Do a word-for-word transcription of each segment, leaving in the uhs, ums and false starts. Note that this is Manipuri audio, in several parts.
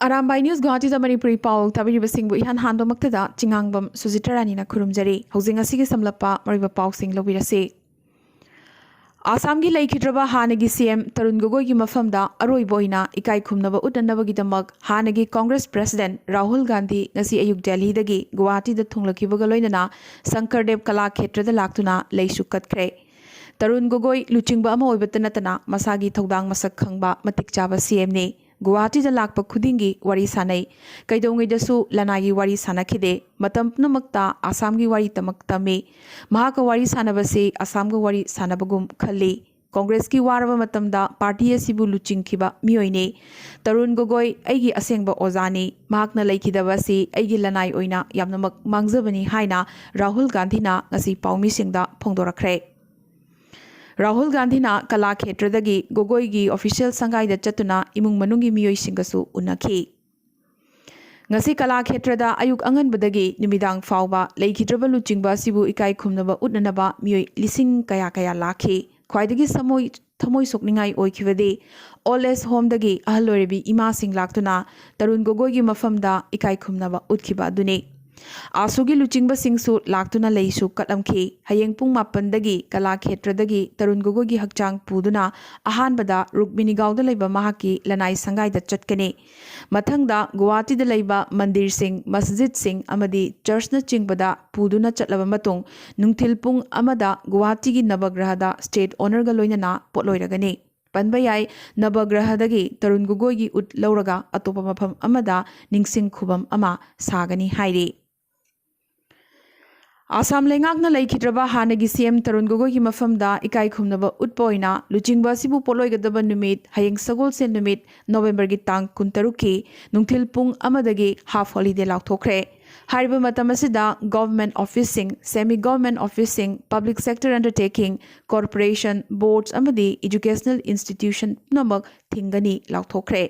ꯑꯔꯥꯝꯕꯥꯏ ꯅ꯭ꯌꯨꯁ ꯒꯨꯋꯥꯍꯥꯇꯤꯗ ꯃꯅꯤꯄꯨꯔꯤ ꯄꯥꯎ ꯊꯥꯕꯤꯔꯤꯕꯁꯤꯡꯕꯨ ꯏꯍꯥꯟ ꯍꯥꯟꯕꯃꯛꯇꯗ ꯆꯤꯉꯥꯡꯕꯝ ꯁꯨꯖꯤꯇ꯭ꯔꯥꯅꯤꯅ ꯈꯨꯔꯨꯝꯖꯔꯤ꯫ ꯍꯧꯖꯤꯛ ꯉꯁꯤꯒꯤ ꯁꯝꯂꯞꯄ ꯃꯔꯨꯑꯣꯏꯕ ꯄꯥꯎꯁꯤꯡ ꯂꯧꯕꯤꯔꯁꯤ꯫ ꯑꯁꯥꯝꯒꯤ ꯂꯩꯈꯤꯗ꯭ꯔꯕ ꯍꯥꯟꯅꯒꯤ ꯁꯤ ꯑꯦꯝ ꯇꯔꯨꯟ ꯒꯣꯒꯣꯏꯒꯤ ꯃꯐꯝꯗ ꯑꯔꯣꯏꯕ ꯑꯣꯏꯅ ꯏꯀꯥꯏ ꯈꯨꯝꯅꯕ ꯎꯠꯅꯅꯕꯒꯤꯗꯃꯛ ꯍꯥꯟꯅꯒꯤ ꯀꯣꯡꯒ꯭ꯔꯦꯁ ꯄ꯭ꯔꯦꯁꯤꯗꯦꯟꯠ ꯔꯥꯍꯨꯜ ꯒꯥꯟꯙꯤ ꯉꯁꯤ ꯑꯌꯨꯛ ꯗꯦꯜꯍꯤꯗꯒꯤ ꯒꯨꯋꯥꯍꯥꯇꯤꯗ ꯊꯨꯡꯂꯈꯤꯕꯒ ꯂꯣꯏꯅꯅ ꯁꯪꯀꯔꯗꯦꯕ ꯀꯂꯥ ꯈꯦꯇ꯭ꯔꯗ ꯂꯥꯛꯇꯨꯅ ꯂꯩꯁꯨ ꯀꯠꯈ꯭ꯔꯦ꯫ ꯇꯔꯨꯟ ꯒꯣꯒꯣꯏ ꯂꯨꯆꯤꯡꯕ ꯑꯃ ꯑꯣꯏꯕꯇ ꯅꯠꯇꯅ ꯃꯁꯥꯒꯤ ꯊꯧꯗꯥꯡ ꯃꯁꯛ ꯈꯪꯕ ꯃꯇꯤꯛ ꯆꯥꯕ ꯁꯤ ꯑꯦꯝꯅꯤ꯫ ꯒꯨꯋꯥꯍꯥꯇꯤꯗ ꯂꯥꯛꯄ ꯈꯨꯗꯤꯡꯒꯤ ꯋꯥꯔꯤ ꯁꯥꯟꯅꯩ꯫ ꯀꯩꯗꯧꯉꯩꯗꯁꯨ ꯂꯅꯥꯏꯒꯤ ꯋꯥꯔꯤ ꯁꯥꯟꯅꯈꯤꯗꯦ꯫ ꯃꯇꯝ ꯄꯨꯝꯅꯃꯛꯇ ꯑꯁꯥꯝꯒꯤ ꯋꯥꯔꯤꯇꯃꯛ ꯇꯝꯃꯤ꯫ ꯃꯍꯥꯛꯀ ꯋꯥꯔꯤ ꯁꯥꯟꯅꯕꯁꯤ ꯑꯁꯥꯝꯒ ꯋꯥꯔꯤ ꯁꯥꯟꯅꯕꯒꯨꯝ ꯈꯜꯂꯤ꯫ ꯀꯣꯡꯒ꯭ꯔꯦꯁꯀꯤ ꯋꯥꯔꯕ ꯃꯇꯝꯗ ꯄꯥꯔꯇꯤ ꯑꯁꯤꯕꯨ ꯂꯨꯆꯤꯡꯈꯤꯕ ꯃꯤꯑꯣꯏꯅꯤ꯫ ꯇꯔꯨꯟ ꯒꯣꯒꯣꯏ ꯑꯩꯒꯤ ꯑꯁꯦꯡꯕ ꯑꯣꯖꯥꯅꯤ꯫ ꯃꯍꯥꯛꯅ ꯂꯩꯈꯤꯗꯕ ꯑꯁꯤ ꯑꯩꯒꯤ ꯂꯅꯥꯏ ꯑꯣꯏꯅ ꯌꯥꯝꯅꯃꯛ ꯃꯥꯡꯖꯕꯅꯤ ꯍꯥꯏꯅ ꯔꯥꯍꯨꯜ ꯒꯥꯟꯙꯤꯅ ꯉꯁꯤ ꯄꯥꯎꯃꯤꯁꯤꯡꯗ ꯐꯣꯡꯗꯣꯔꯛꯈ꯭ꯔꯦ꯫ ꯔꯥꯍꯨꯜ ꯒꯥꯟꯙꯤꯅ ꯀꯂꯥ ꯈꯦꯇ꯭ꯔꯗꯒꯤ ꯒꯣꯒꯣꯏꯒꯤ ꯑꯣꯐꯤꯁꯤꯌꯦꯜ ꯁꯪꯒꯥꯏꯗ ꯆꯠꯇꯨꯅ ꯏꯃꯨꯡ ꯃꯅꯨꯡꯒꯤ ꯃꯤꯑꯣꯏꯁꯤꯡꯒꯁꯨ ꯎꯅꯈꯤ꯫ ꯉꯁꯤ ꯀꯂꯥ ꯈꯦꯇ꯭ꯔꯗ ꯑꯌꯨꯛ ꯑꯉꯟꯕꯗꯒꯤ ꯅꯨꯃꯤꯗꯥꯡ ꯐꯥꯎꯕ ꯂꯩꯈꯤꯗ꯭ꯔꯕ ꯂꯨꯆꯤꯡꯕ ꯑꯁꯤꯕꯨ ꯏꯀꯥꯏ ꯈꯨꯝꯅꯕ ꯎꯠꯅꯅꯕ ꯃꯤꯑꯣꯏ ꯂꯤꯁꯤꯡ ꯀꯌꯥ ꯀꯌꯥ ꯂꯥꯛꯈꯤ꯫ ꯈ꯭ꯋꯥꯏꯗꯒꯤ ꯊꯃꯣꯏ ꯊꯃꯣꯏ ꯁꯣꯛꯅꯤꯡꯉꯥꯏ ꯑꯣꯏꯈꯤꯕꯗꯤ ꯑꯣꯜ ꯑꯦꯖ ꯍꯣꯝꯗꯒꯤ ꯑꯍꯜ ꯑꯣꯏꯔꯕꯤ ꯏꯃꯥꯁꯤꯡ ꯂꯥꯛꯇꯨꯅ ꯇꯔꯨꯟ ꯒꯣꯒꯣꯏꯒꯤ ꯃꯐꯝꯗ ꯏꯀꯥꯏ ꯈꯨꯝꯅꯕ ꯎꯠꯈꯤꯕ ꯑꯗꯨꯅꯤ꯫ ꯑꯥꯁꯨꯒꯤ ꯂꯨꯆꯤꯡꯕꯁꯤꯡꯁꯨ ꯂꯥꯛꯇꯨꯅ ꯂꯩꯁꯨ ꯀꯠꯂꯝꯈꯤ꯫ ꯍꯌꯦꯡ ꯄꯨꯡ ꯃꯥꯄꯟꯗꯒꯤ ꯀꯂꯥ ꯈꯦꯇ꯭ꯔꯗꯒꯤ ꯇꯔꯨꯟ ꯒꯣꯒꯣꯏꯒꯤ ꯍꯛꯆꯥꯡ ꯄꯨꯗꯨꯅ ꯑꯍꯥꯟꯕꯗ ꯔꯨꯛꯃꯤꯅꯤꯒꯥꯎꯗ ꯂꯩꯕ ꯃꯍꯥꯛꯀꯤ ꯂꯅꯥꯏ ꯁꯪꯒꯥꯏꯗ ꯆꯠꯀꯅꯤ꯫ ꯃꯊꯪꯗ ꯒꯨꯋꯥꯍꯥꯇꯤꯗ ꯂꯩꯕ ꯃꯟꯗꯤꯔꯁꯤꯡ, ꯃꯁꯖꯤꯗꯁꯤꯡ ꯑꯃꯗꯤ ꯆꯔꯆꯅꯆꯤꯡꯕꯗ ꯄꯨꯗꯨꯅ ꯆꯠꯂꯕ ꯃꯇꯨꯡ ꯅꯨꯡꯊꯤꯜ ꯄꯨꯡ ꯑꯃꯗ ꯒꯨꯋꯥꯍꯥꯇꯤꯒꯤ ꯅꯕꯒ꯭ꯔꯍꯗ ꯁ꯭ꯇꯦꯠ ꯑꯣꯅꯔꯒ ꯂꯣꯏꯅꯅ ꯄꯣꯠꯂꯣꯏꯔꯒꯅꯤ꯫ ꯄꯟꯕ ꯌꯥꯏ, ꯅꯕꯒ꯭ꯔꯍꯗꯒꯤ ꯇꯔꯨꯟ ꯒꯣꯒꯣꯏꯒꯤ ꯎꯠ ꯂꯧꯔꯒ ꯑꯇꯣꯞꯄ ꯃꯐꯝ ꯑꯃꯗ ꯅꯤꯡꯁꯤꯡ ꯈꯨꯕꯝ ꯑꯃ ꯁꯥꯒꯅꯤ ꯍꯥꯏꯔꯤ꯫ ꯑꯁꯥꯝ ꯂꯩꯉꯥꯛꯅ ꯂꯩꯈꯤꯗ꯭ꯔꯕ ꯍꯥꯟꯅꯒꯤ ꯁꯤ ꯑꯦꯝ ꯇꯔꯨꯟ ꯒꯣꯒꯣꯏꯒꯤ ꯃꯐꯝꯗ ꯏꯀꯥꯏ ꯈꯨꯝꯅꯕ ꯎꯠꯄ ꯑꯣꯏꯅ ꯂꯨꯆꯤꯡꯕ ꯑꯁꯤꯕꯨ ꯄꯣꯠꯂꯣꯏꯒꯗꯕ ꯅꯨꯃꯤꯠ ꯍꯌꯦꯡ ꯁꯒꯣꯜꯁꯦꯟ ꯅꯨꯃꯤꯠ ꯅꯣꯕꯦꯝꯕꯔꯒꯤ ꯇꯥꯡ ꯀꯨꯟꯇꯔꯨꯛꯀꯤ ꯅꯨꯡꯊꯤꯜ ꯄꯨꯡ ꯑꯃꯗꯒꯤ ꯍꯥꯐ ꯍꯣꯂꯤꯗꯦ ꯂꯥꯎꯊꯣꯛꯈ꯭ꯔꯦ꯫ ꯍꯥꯏꯔꯤꯕ ꯃꯇꯝ ꯑꯁꯤꯗ ꯒꯣꯚꯔꯟꯃꯦꯟꯠ ꯑꯣꯐꯤꯁꯁꯤꯡ, ꯁꯦꯃꯤ ꯒꯣꯚꯔꯟꯃꯦꯟꯠ ꯑꯣꯐꯤꯁꯁꯤꯡ, public sector undertaking, corporation, boards ꯑꯃꯗꯤ ꯏꯖꯨꯀꯦꯁꯅꯦꯜ ꯏꯟꯁꯇꯤꯇ꯭ꯌꯨꯁꯟ ꯄꯨꯝꯅꯃꯛ ꯊꯤꯡꯒꯅꯤ ꯂꯥꯎꯊꯣꯛꯈ꯭ꯔꯦ꯫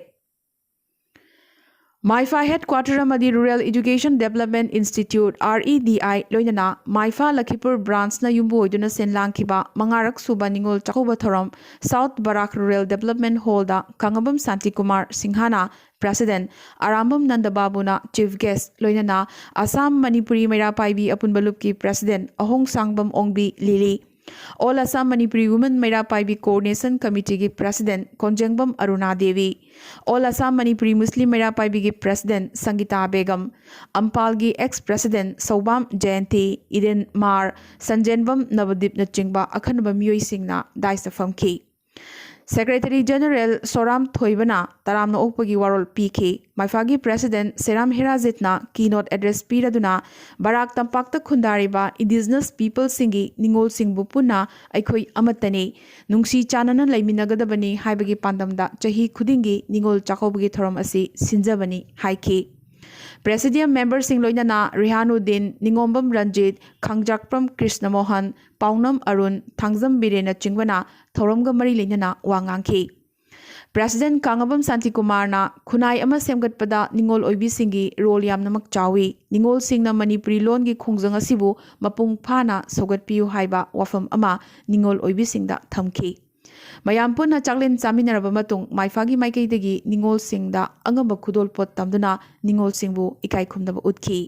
ꯃꯥꯏꯐꯥ ꯍꯦꯗꯀ꯭ꯋꯥꯇꯔ ꯑꯃꯗꯤ rural education development institute, R E D I, ꯂꯣꯏꯅꯅ ꯃꯥꯏꯐꯥ ꯂꯈꯤꯄꯨꯔ ꯕ꯭ꯔꯥꯟꯆꯅ ꯌꯨꯝꯕꯨ ꯑꯣꯏꯗꯨꯅ ꯁꯤꯟ ꯂꯥꯡꯈꯤꯕ ꯃꯉꯥꯔꯛ ꯁꯨꯕ ꯅꯤꯉꯣꯜ ꯆꯥꯛꯀꯧꯕ ꯊꯧꯔꯝ ꯁꯥꯎꯠ ꯕꯔꯥꯛ ꯔꯨꯔꯦꯜ ꯗꯦꯕꯂꯞꯃꯦꯟꯠ ꯍꯣꯜꯗ ꯈꯥꯉꯕꯝ ꯁꯥꯟꯇꯤꯀꯨꯃꯥꯔ ꯁꯤꯡꯍꯅ President ꯑꯔꯥꯝꯕꯝ ꯅꯟꯗꯕꯥꯕꯨꯅ Chief Guest, ꯂꯣꯏꯅꯅ ꯑꯁꯥꯝ ꯃꯅꯤꯄꯨꯔꯤ ꯃꯩꯔꯥ ꯄꯥꯏꯕꯤ ꯑꯄꯨꯟꯕ ꯂꯨꯞꯀꯤ President ꯑꯍꯣꯡꯁꯥꯡꯕꯝ ꯑꯣꯡꯕꯤ ꯂꯤꯂꯤ, All Assam Manipuri Women ꯃꯩꯔꯥ ꯄꯥꯏꯕꯤ Coordination Committeeꯒꯤ President ꯀꯣꯟꯖꯦꯡꯕꯝ ꯑꯔꯨꯅꯥ Devi, All Assam Manipuri Muslim ꯃꯩꯔꯥ ꯄꯥꯏꯕꯤꯒꯤ President ꯁꯪꯒꯤꯇꯥ Begum, ꯑꯝꯄꯥꯜꯒꯤ ex President ꯁꯧꯕꯥꯝ Jayanti, ꯏꯔꯦꯟ ꯃꯥꯔ, ꯁꯟꯖꯦꯟꯕꯝ ꯅꯕꯗꯤꯞꯅꯆꯤꯡꯕ ꯑꯈꯟꯅꯕ ꯃꯤꯑꯣꯏꯁꯤꯡꯅ dais ꯐꯝꯈꯤ꯫ Secretary General ꯁꯣꯔꯥꯝ ꯊꯣꯏꯕꯅ ꯇꯔꯥꯝꯅ ꯑꯣꯛꯄꯒꯤ ꯋꯥꯔꯣꯜ ꯄꯤꯈꯤ꯫ ꯃꯥꯏꯐꯥꯒꯤ President ꯁꯦꯔꯥꯝ ꯍꯦꯔꯥꯖꯤꯠꯅ keynote address ꯄꯤꯔꯗꯨꯅ ꯕꯔꯥꯛ ꯇꯝꯄꯥꯛꯇ ꯈꯨꯟꯗꯥꯔꯤꯕ Indigenous Peopleꯁꯤꯡꯒꯤ ꯅꯤꯉꯣꯜꯁꯤꯡꯕꯨ ꯄꯨꯟꯅ ꯑꯩꯈꯣꯏ ꯑꯃꯠꯇꯅꯤ, ꯅꯨꯡꯁꯤ ꯆꯥꯟꯅꯅ ꯂꯩꯃꯤꯟꯅꯒꯗꯕꯅꯤ ꯍꯥꯏꯕꯒꯤ ꯄꯥꯟꯗꯝꯗ ꯆꯍꯤ ꯈꯨꯗꯤꯡꯒꯤ ꯅꯤꯉꯣꯜ ꯆꯥꯛꯀꯧꯕꯒꯤ ꯊꯧꯔꯝ ꯑꯁꯤ ꯁꯤꯟꯖꯕꯅꯤ ꯍꯥꯏꯈꯤ꯫ Presidium memberꯁꯤꯡ ꯂꯣꯏꯅꯅ ꯔꯤꯍꯥꯅꯨꯗꯤꯟ, ꯅꯤꯉꯣꯝꯕꯝ ꯔꯟꯖꯤꯠ, ꯈꯥꯡꯖꯥꯛꯄꯝ ꯀ꯭ꯔꯤꯁꯅꯃꯣꯍꯟ, ꯄꯥꯎꯅꯝ ꯑꯔꯨꯟ, ꯊꯥꯡꯖꯝ ꯕꯤꯔꯦꯟꯅꯆꯤꯡꯕꯅ ꯊꯧꯔꯝꯒ ꯃꯔꯤ ꯂꯩꯅꯅ ꯋꯥ ꯉꯥꯡꯈꯤ꯫ President ꯀꯥꯡꯉꯕꯝ ꯁꯥꯟꯇꯤꯀꯨꯃꯥꯔꯅ ꯈꯨꯟꯅꯥꯏ ꯑꯃ ꯁꯦꯝꯒꯠꯄꯗ ꯅꯤꯉꯣꯜ ꯑꯣꯏꯕꯤꯁꯤꯡꯒꯤ role ꯌꯥꯝꯅꯃꯛ ꯆꯥꯎꯏ, ꯅꯤꯉꯣꯜꯁꯤꯡꯅ ꯃꯅꯤꯄꯨꯔꯤ ꯂꯣꯟꯒꯤ ꯈꯣꯡꯖꯪ ꯑꯁꯤꯕꯨ ꯃꯄꯨꯡ ꯐꯥꯅ ꯁꯧꯒꯠꯄꯤꯌꯨ ꯍꯥꯏꯕ ꯋꯥꯐꯝ ꯑꯃ ꯅꯤꯉꯣꯜ ꯑꯣꯏꯕꯤꯁꯤꯡꯗ ꯊꯝꯈꯤ꯫ ꯃꯌꯥꯝ ꯄꯨꯟꯅ ꯆꯥꯛꯂꯦꯟ ꯆꯥꯃꯤꯟꯅꯔꯕ ꯃꯇꯨꯡ ꯃꯥꯏꯐꯥꯒꯤ ꯃꯥꯏꯀꯩꯗꯒꯤ ꯅꯤꯉꯣꯜꯁꯤꯡꯗ ꯑꯉꯝꯕ ꯈꯨꯗꯣꯜꯄꯣꯠ ꯇꯝꯗꯨꯅ ꯅꯤꯉꯣꯜꯁꯤꯡꯕꯨ ꯏꯀꯥꯏ ꯈꯨꯝꯅꯕ ꯎꯠꯈꯤ꯫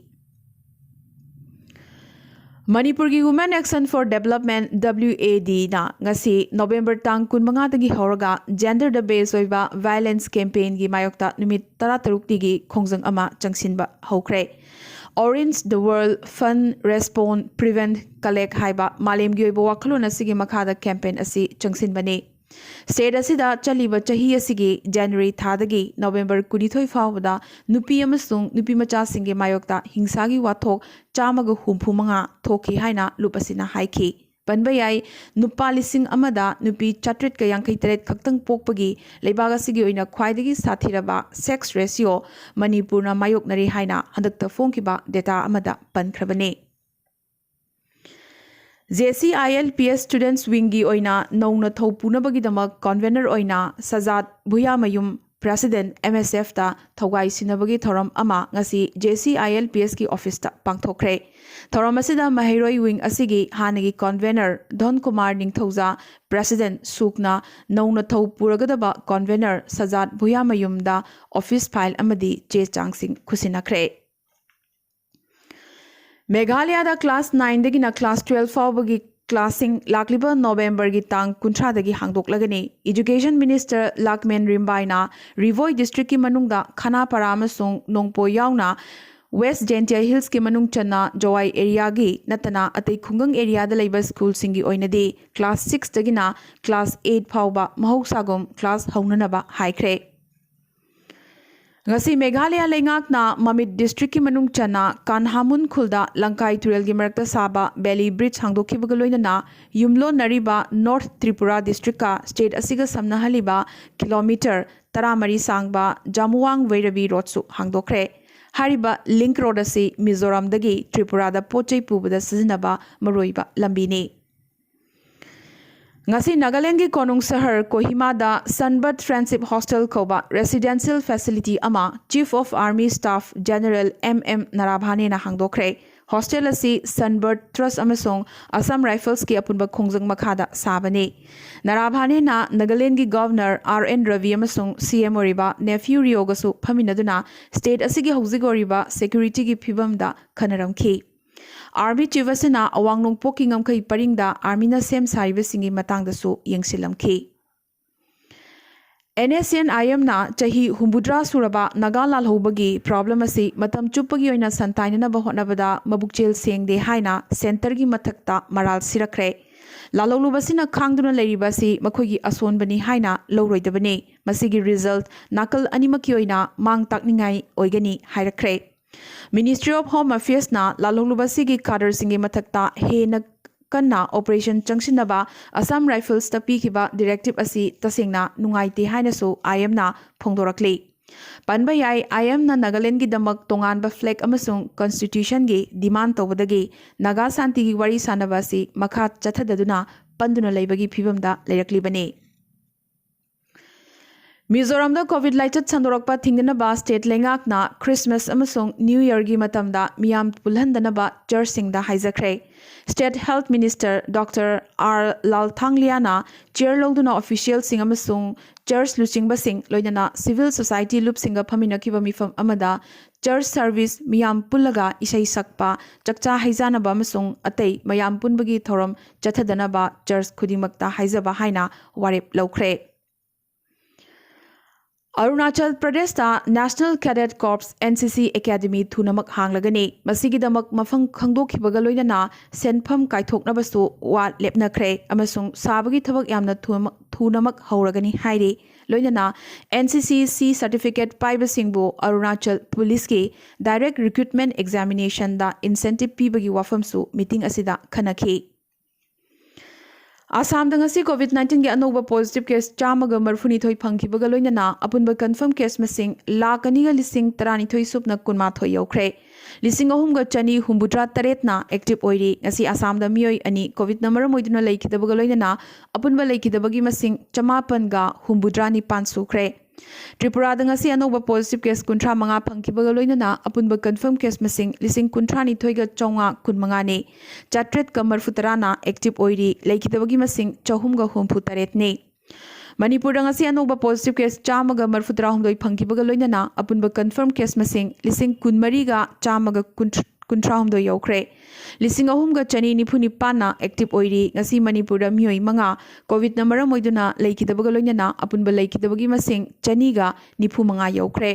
ꯃꯅꯤꯄꯨꯔꯒꯤ Women Action for Development, WADꯅ ꯉꯁꯤ November ꯇꯥꯡ ꯀꯨꯟꯃꯉꯥꯗꯒꯤ ꯍꯧꯔꯒ genderꯗ base ꯑꯣꯏꯕ violence campaignꯒꯤ ꯃꯥꯌꯣꯛꯇ ꯅꯨꯃꯤꯠ ꯇꯔꯥꯇꯔꯨꯛꯅꯤꯒꯤ ꯈꯣꯡꯖꯪ ꯑꯃ ꯆꯪꯁꯤꯟꯕ ꯍꯧꯈ꯭ꯔꯦ꯫ Orange the World, Fund, Respond, Prevent, Collect ꯍꯥꯏꯕ ꯃꯥꯂꯦꯝꯒꯤ ꯑꯣꯏꯕ ꯋꯥꯈꯜꯂꯣꯟ ꯑꯁꯤꯒꯤ ꯃꯈꯥꯗ campaign ꯑꯁꯤ ꯆꯪꯁꯤꯟꯕꯅꯤ꯫ State ꯑꯁꯤꯗ ꯆꯠꯂꯤꯕ ꯆꯍꯤ ꯑꯁꯤꯒꯤ January ꯊꯥꯗꯒꯤ November ꯀꯨꯟꯅꯤꯊꯣꯏ ꯐꯥꯎꯕꯗ ꯅꯨꯄꯤ ꯑꯃꯁꯨꯡ ꯅꯨꯄꯤ ꯃꯆꯥꯁꯤꯡꯒꯤ ꯃꯥꯌꯣꯛꯇ ꯍꯤꯡꯁꯥꯒꯤ ꯋꯥꯊꯣꯛ ꯆꯥꯝꯃꯒ ꯍꯨꯝꯐꯨ ꯃꯉꯥ ꯊꯣꯛꯈꯤ ꯍꯥꯏꯅ ꯂꯨꯞ ꯑꯁꯤꯅ ꯍꯥꯏꯈꯤ꯫ ꯄꯟꯕ ꯌꯥꯏ, ꯅꯨꯄꯥ ꯂꯤꯁꯤꯡ ꯑꯃꯗ ꯅꯨꯄꯤ ꯆꯥꯇ꯭ꯔꯦꯠꯀ ꯌꯥꯡꯈꯩ ꯇꯔꯦꯠ ꯈꯛꯇꯪ ꯄꯣꯛꯄꯒꯤ ꯂꯩꯕꯥꯛ ꯑꯁꯤꯒꯤ ꯑꯣꯏꯅ ꯈ꯭ꯋꯥꯏꯗꯒꯤ ꯁꯥꯊꯤꯔꯕ sex ratio ꯃꯅꯤꯄꯨꯔꯅ ꯃꯥꯌꯣꯛꯅꯔꯤ ꯍꯥꯏꯅ ꯍꯟꯗꯛꯇ ꯐꯣꯡꯈꯤꯕ data ꯑꯃꯗ ꯄꯟꯈ꯭ꯔꯕꯅꯤ꯫ JCILPS Students Wingꯒꯤ ꯑꯣꯏꯅ ꯅꯧꯅ ꯊꯧ ꯄꯨꯅꯕꯒꯤꯗꯃꯛ convener ꯑꯣꯏꯅ ꯁꯖꯥꯠ ꯚꯨꯌꯥꯃꯌꯨꯝ, President, M S F ꯇ ꯊꯧꯒꯥꯏ ꯁꯤꯟꯅꯕꯒꯤ ꯊꯧꯔꯝ ꯑꯃ ꯉꯁꯤ J C I L P S ꯀꯤ office ꯇ ꯄꯥꯡꯊꯣꯛꯈ꯭ꯔꯦ꯫ ꯊꯧꯔꯝ ꯑꯁꯤꯗ ꯃꯍꯩꯔꯣꯏ wing ꯑꯁꯤꯒꯤ ꯍꯥꯟꯅꯒꯤ convener ꯙꯟ ꯀꯨꯃꯥꯔ ꯅꯤꯡꯊꯧꯖꯥ, President ꯁꯨꯛꯅ ꯅꯧꯅ ꯊꯧ ꯄꯨꯔꯒꯗꯕ convener ꯁꯖꯥꯠ ꯚꯨꯌꯥꯃꯌꯨꯝꯗ office file ꯑꯃꯗꯤ ꯆꯦ ꯆꯥꯡꯁꯤꯡ ꯈꯨꯠꯁꯤꯟꯅꯈ꯭ꯔꯦ꯫ ꯃꯦꯘꯥꯂꯌꯥꯗ class nine ꯗꯒꯤꯅ class twelve ꯐꯥꯎꯕꯒꯤ class ꯁꯤꯡ ꯂꯥꯛꯂꯤꯕ November ꯒꯤ ꯇꯥꯡ ꯀꯨꯟꯊ꯭ꯔꯥꯗꯒꯤ ꯍꯥꯡꯗꯣꯛꯂꯒꯅꯤ꯫ Education Minister ꯂꯥꯛꯃꯦꯟ ꯔꯤꯝꯕꯥꯏꯅ ꯔꯤꯚꯣꯏ district ꯀꯤ ꯃꯅꯨꯡꯗ ꯈꯅꯥꯄꯥꯔꯥ ꯑꯃꯁꯨꯡ ꯅꯣꯡꯄꯣ ꯌꯥꯎꯅ West Jaintia Hills ꯀꯤ ꯃꯅꯨꯡ ꯆꯟꯅ ꯖꯣꯋꯥꯏ area ꯒꯤ ꯅꯠꯇꯅ ꯑꯇꯩ ꯈꯨꯡꯒꯪ area ꯗ ꯂꯩꯕ school ꯁꯤꯡꯒꯤ ꯑꯣꯏꯅꯗꯤ class six ꯗꯒꯤꯅ class eight ꯐꯥꯎꯕ ꯃꯍꯧꯁꯥꯒꯨꯝ class ꯍꯧꯅꯅꯕ ꯍꯥꯏꯈ꯭ꯔꯦ꯫ ꯉꯁꯤ ꯃꯦꯘꯥꯂꯌꯥ ꯂꯩꯉꯥꯛꯅ ꯃꯃꯤꯠ district ꯀꯤ ꯃꯅꯨꯡ ꯆꯟꯅ ꯀꯥꯟꯍꯥꯃꯨꯟ ꯈꯨꯜꯗ ꯂꯪꯀꯥꯏ ꯇꯨꯔꯦꯜꯒꯤ ꯃꯔꯛꯇ ꯁꯥꯕ valley bridge ꯍꯥꯡꯗꯣꯛꯈꯤꯕꯒ ꯂꯣꯏꯅꯅ ꯌꯨꯝꯂꯣꯟꯅꯔꯤꯕ North Tripura district ꯀ state ꯑꯁꯤꯒ ꯁꯝꯅꯍꯜꯂꯤꯕ kilometre ꯇꯔꯥꯃꯔꯤ ꯁꯥꯡꯕ ꯖꯥꯃꯨꯋꯥꯡ ꯚꯩꯔꯕꯤ road ꯁꯨ ꯍꯥꯡꯗꯣꯛꯈ꯭ꯔꯦ꯫ ꯍꯥꯏꯔꯤꯕ link road ꯑꯁꯤ ꯃꯤꯖꯣꯔꯥꯝꯗꯒꯤ ꯇ꯭ꯔꯤꯄꯨꯔꯥꯗ ꯄꯣꯠ ꯆꯩ ꯄꯨꯕꯗ ꯁꯤꯖꯤꯟꯅꯕ ꯃꯔꯨꯑꯣꯏꯕ ꯂꯝꯕꯤꯅꯤ꯫ ꯉꯁꯤ ꯅꯥꯒꯥꯂꯦꯟꯒꯤ ꯀꯣꯅꯨꯡ ꯁꯍꯔ ꯀꯣꯍꯤꯃꯥꯗ Sunbird Friendship Hostel ꯀꯧꯕ residential facility ꯑꯃ Chief of Army Staff General M M ꯅꯔꯥꯚꯥꯅꯦꯅ ꯍꯥꯡꯗꯣꯛꯈ꯭ꯔꯦ꯫ Hostel ꯑꯁꯤ Sunbird Trust ꯑꯃꯁꯨꯡ Assam Rifles ꯀꯤ ꯑꯄꯨꯟꯕ ꯈꯣꯡꯖꯪ ꯃꯈꯥꯗ ꯁꯥꯕꯅꯤ꯫ ꯅꯔꯥꯚꯥꯅꯦꯅ ꯅꯥꯒꯥꯂꯦꯟꯒꯤ Governor R N ꯔꯕꯤ ꯑꯃꯁꯨꯡ C M ꯑꯣꯏꯔꯤꯕ Neiphiu Rio ꯒꯁꯨ ꯐꯝꯃꯤꯟꯅꯗꯨꯅ state ꯑꯁꯤꯒꯤ ꯍꯧꯖꯤꯛ ꯑꯣꯏꯔꯤꯕ security ꯒꯤ ꯐꯤꯕꯝꯗ ꯈꯟꯅꯔꯝꯈꯤ꯫ Army Chief ꯑꯁꯤꯅ ꯑꯋꯥꯡ ꯅꯣꯡꯄꯣꯛꯀꯤ ꯉꯝꯈꯩ ꯄꯔꯤꯡꯗ Army ꯅ ꯁꯦꯝ ꯁꯥꯔꯤꯕꯁꯤꯡꯒꯤ ꯃꯇꯥꯡꯗꯁꯨ ꯌꯦꯡꯁꯤꯜꯂꯝꯈꯤ꯫ N S C N I M ꯅ ꯆꯍꯤ ꯍꯨꯝꯐꯨꯇꯔꯥ ꯁꯨꯔꯕ ꯅꯥꯒꯥ ꯂꯥꯜꯍꯧꯕꯒꯤ problem ꯑꯁꯤ ꯃꯇꯝ ꯆꯨꯞꯄꯒꯤ ꯑꯣꯏꯅ ꯁꯟꯇꯥꯏꯅꯅꯕ ꯍꯣꯠꯅꯕꯗ ꯃꯕꯨꯛꯆꯦꯜ ꯁꯦꯡꯗꯦ ꯍꯥꯏꯅ centre ꯒꯤ ꯃꯊꯛꯇ ꯃꯔꯥꯜ ꯁꯤꯔꯛꯈ꯭ꯔꯦ꯫ ꯂꯥꯜꯍꯧꯂꯨꯕꯁꯤꯅ ꯈꯥꯡꯗꯨꯅ ꯂꯩꯔꯤꯕ ꯑꯁꯤ ꯃꯈꯣꯏꯒꯤ ꯑꯁꯣꯟꯕꯅꯤ ꯍꯥꯏꯅ ꯂꯧꯔꯣꯏꯗꯕꯅꯤ꯫ ꯃꯁꯤꯒꯤ result ꯅꯥꯀꯜ ꯑꯅꯤꯃꯛꯀꯤ ꯑꯣꯏꯅ ꯃꯥꯡ ꯇꯥꯛꯅꯤꯡꯉꯥꯏ ꯑꯣꯏꯒꯅꯤ ꯍꯥꯏꯔꯛꯈ꯭ꯔꯦ꯫ Ministry of Home Affairs ꯅ ꯂꯥꯜꯍꯧꯂꯨꯕꯁꯤꯒꯤ cadre ꯁꯤꯡꯒꯤ ꯃꯊꯛꯇ ꯍꯦꯟꯅ ꯀꯟꯅ operation ꯆꯪꯁꯤꯟꯅꯕ Assam Rifles ꯇ ꯄꯤꯈꯤꯕ directive ꯑꯁꯤ ꯇꯁꯦꯡꯅ ꯅꯨꯡꯉꯥꯏꯇꯦ ꯍꯥꯏꯅꯁꯨ I M ꯅ ꯐꯣꯡꯗꯣꯔꯛꯂꯤ꯫ ꯄꯟꯕ ꯌꯥꯏ, I M ꯅ ꯅꯥꯒꯥꯂꯦꯟꯒꯤꯗꯃꯛ ꯇꯣꯉꯥꯟꯕ flag ꯑꯃꯁꯨꯡ constitution ꯒꯤ demand ꯇꯧꯕꯗꯒꯤ ꯅꯥꯒꯥ ꯁꯥꯟꯇꯤꯒꯤ ꯋꯥꯔꯤ ꯁꯥꯟꯅꯕ ꯑꯁꯤ ꯃꯈꯥ ꯆꯠꯊꯗꯗꯨꯅ ꯄꯟꯗꯨꯅ ꯂꯩꯕꯒꯤ ꯐꯤꯕꯝꯗ ꯂꯩꯔꯛꯂꯤꯕꯅꯤ꯫ ꯃꯤꯖꯣꯔꯥꯝꯗ ꯀꯣꯚꯤꯗ ꯂꯥꯏꯆꯠ ꯁꯟꯗꯣꯔꯛꯄ ꯊꯤꯡꯅꯅꯕ ꯁ꯭ꯇꯦꯠ ꯂꯩꯉꯥꯛꯅ ꯈ꯭ꯔꯤꯁꯃꯥꯁ ꯑꯃꯁꯨꯡ ꯅ꯭ꯌꯨ ꯌꯔꯒꯤ ꯃꯇꯝꯗ ꯃꯤꯌꯥꯝ ꯄꯨꯜꯍꯟꯗꯅꯕ ꯆꯔꯆꯁꯤꯡꯗ ꯍꯥꯏꯖꯈ꯭ꯔꯦ꯫ State health minister doctor R Lalthangliana chair ꯂꯧꯗꯨꯅ ꯑꯣꯐꯤꯁꯤꯌꯦꯜꯁꯤꯡ ꯑꯃꯁꯨꯡ ꯆꯔꯆ ꯂꯨꯆꯤꯡꯕꯁꯤꯡ, ꯂꯣꯏꯅꯅ ꯁꯤꯚꯤꯜ ꯁꯣꯁꯥꯏꯇꯤ ꯂꯨꯞꯁꯤꯡꯒ ꯐꯝꯃꯤꯟꯅꯈꯤꯕ ꯃꯤꯐꯝ ꯑꯃꯗ ꯆꯔꯆ ꯁꯔꯚꯤꯁ, ꯃꯤꯌꯥꯝ ꯄꯨꯜꯂꯒ ꯏꯁꯩ ꯁꯛꯄ, ꯆꯥꯛꯆꯥ ꯍꯩꯖꯥꯅꯕ ꯑꯃꯁꯨꯡ ꯑꯇꯩ ꯃꯌꯥꯝ ꯄꯨꯟꯕꯒꯤ ꯊꯧꯔꯝ ꯆꯠꯊꯗꯅꯕ ꯆꯔꯆ ꯈꯨꯗꯤꯡꯃꯛꯇ ꯍꯥꯏꯖꯕ ꯍꯥꯏꯅ ꯋꯥꯔꯦꯞ ꯂꯧꯈ꯭ꯔꯦ꯫ ꯑꯔꯨꯅꯥꯆꯜ ꯄ꯭ꯔꯗꯦꯁꯇ National Cadet Corps, N C C Academy ꯊꯨꯅꯃꯛ ꯍꯥꯡꯂꯒꯅꯤ꯫ ꯃꯁꯤꯒꯤꯗꯃꯛ ꯃꯐꯝ ꯈꯪꯗꯣꯛꯈꯤꯕꯒ ꯂꯣꯏꯅꯅ ꯁꯦꯟꯐꯝ ꯀꯥꯏꯊꯣꯛꯅꯕꯁꯨ ꯋꯥ ꯂꯦꯞꯅꯈ꯭ꯔꯦ ꯑꯃꯁꯨꯡ ꯁꯥꯕꯒꯤ ꯊꯕꯛ ꯌꯥꯝꯅ ꯊꯨꯅꯃꯛ, ꯊꯨꯅꯃꯛ ꯍꯧꯔꯒꯅꯤ ꯍꯥꯏꯔꯤ꯫ ꯂꯣꯏꯅꯅ N C C C certificate ꯄꯥꯏꯕꯁꯤꯡꯕꯨ Arunachal ꯄꯨꯂꯤꯁꯀꯤ Direct Recruitment Examinationꯗ incentive ꯄꯤꯕꯒꯤ ꯋꯥꯐꯝꯁꯨ ꯃꯤꯇꯤꯡ ꯑꯁꯤꯗ ꯈꯟꯅꯈꯤ꯫ ꯑꯁꯥꯝꯗ ꯉꯁꯤ ꯀꯣꯚꯤꯗ ꯅꯥꯏꯟꯇꯤꯟꯒꯤ ꯑꯅꯧꯕ ꯄꯣꯖꯤꯇꯤꯚ ꯀꯦꯁ ꯆꯥꯝꯃꯒ ꯃꯔꯤꯐꯨꯅꯤꯊꯣꯏ ꯐꯪꯈꯤꯕꯒ ꯂꯣꯏꯅꯅ ꯑꯄꯨꯟꯕ ꯀꯟꯐꯔꯝ ꯀꯦꯁ ꯃꯁꯤꯡ ꯂꯥꯈ ꯑꯅꯤꯒ ꯂꯤꯁꯤꯡ ꯇꯔꯥꯅꯤꯊꯣꯏ ꯁꯨꯞꯅ ꯀꯨꯟꯃꯥꯊꯣꯏ ꯌꯧꯈ꯭ꯔꯦ꯫ ꯂꯤꯁꯤꯡ ꯑꯍꯨꯝꯒ ꯆꯅꯤ ꯍꯨꯝꯐꯨꯇꯔꯥ ꯇꯔꯦꯠꯅ ꯑꯦꯛꯇꯤꯚ ꯑꯣꯏꯔꯤ꯫ ꯉꯁꯤ ꯑꯁꯥꯝꯗ ꯃꯤꯑꯣꯏ ꯑꯅꯤ ꯀꯣꯚꯤꯗꯅ ꯃꯔꯝ ꯑꯣꯏꯗꯨꯅ ꯂꯩꯈꯤꯗꯕꯒ ꯂꯣꯏꯅꯅ ꯑꯄꯨꯟꯕ ꯂꯩꯈꯤꯗꯕꯒꯤ ꯃꯁꯤꯡ ꯆꯃꯥꯄꯟꯒ ꯍꯨꯝꯐꯨꯇꯔꯥ ꯅꯤꯄꯥꯟ ꯁꯨꯈ꯭ꯔꯦ꯫ ꯇ꯭ꯔꯤꯄꯨꯔꯥꯗ ꯉꯁꯤ ꯑꯅꯧꯕ ꯄꯣꯖꯤꯇꯤꯚ ꯀꯦꯁ ꯀꯨꯟꯊ꯭ꯔꯥ ꯃꯉꯥ ꯐꯪꯈꯤꯕꯒ ꯂꯣꯏꯅꯅ ꯑꯄꯨꯟꯕ ꯀꯟꯐꯔꯝ ꯀꯦꯁ ꯃꯁꯤꯡ ꯂꯤꯁꯤꯡ ꯀꯨꯟꯊ꯭ꯔꯥꯅꯤꯊꯣꯏꯒ ꯆꯥꯝꯃꯉꯥ ꯀꯨꯟꯃꯉꯥꯅꯤ꯫ ꯆꯥꯇ꯭ꯔꯦꯠꯀ ꯃꯔꯤꯐꯨꯇꯔꯥꯅ ꯑꯦꯛꯇꯤꯚ ꯑꯣꯏꯔꯤ꯫ ꯂꯩꯈꯤꯗꯕꯒꯤ ꯃꯁꯤꯡ ꯆꯍꯨꯝꯒ ꯍꯨꯝꯐꯨ ꯇꯔꯦꯠꯅꯤ꯫ ꯃꯅꯤꯄꯨꯔꯗ ꯉꯁꯤ ꯑꯅꯧꯕ ꯄꯣꯖꯤꯇꯤꯚ ꯀꯦꯁ ꯆꯥꯝꯃꯒ ꯃꯔꯤꯐꯨꯇꯔꯥꯍꯨꯝꯗꯣꯏ ꯐꯪꯈꯤꯕꯒ ꯂꯣꯏꯅꯅ ꯑꯄꯨꯟꯕ ꯀꯟꯐꯔꯝ ꯀꯦꯁ ꯃꯁꯤꯡ ꯂꯤꯁꯤꯡ ꯀꯨꯟꯃꯔꯤꯒ ꯆꯥꯝꯃꯒ ꯀꯨꯟꯊ꯭ꯔꯥꯍꯨꯝꯗꯣꯏ ꯌꯧꯈ꯭ꯔꯦ꯫ ꯂꯤꯁꯤꯡ ꯑꯍꯨꯝꯒ ꯆꯅꯤ ꯅꯤꯐꯨ ꯅꯤꯄꯥꯟꯅ ꯑꯦꯛꯇꯤꯚ ꯑꯣꯏꯔꯤ꯫ ꯉꯁꯤ ꯃꯅꯤꯄꯨꯔꯗ ꯃꯤꯑꯣꯏ ꯃꯉꯥ ꯀꯣꯚꯤꯗꯅ ꯃꯔꯝ ꯑꯣꯏꯗꯨꯅ ꯂꯩꯈꯤꯗꯕꯒ ꯂꯣꯏꯅꯅ ꯑꯄꯨꯟꯕ ꯂꯩꯈꯤꯗꯕꯒꯤ ꯃꯁꯤꯡ ꯆꯅꯤꯒ ꯅꯤꯐꯨ ꯃꯉꯥ ꯌꯧꯈ꯭ꯔꯦ꯫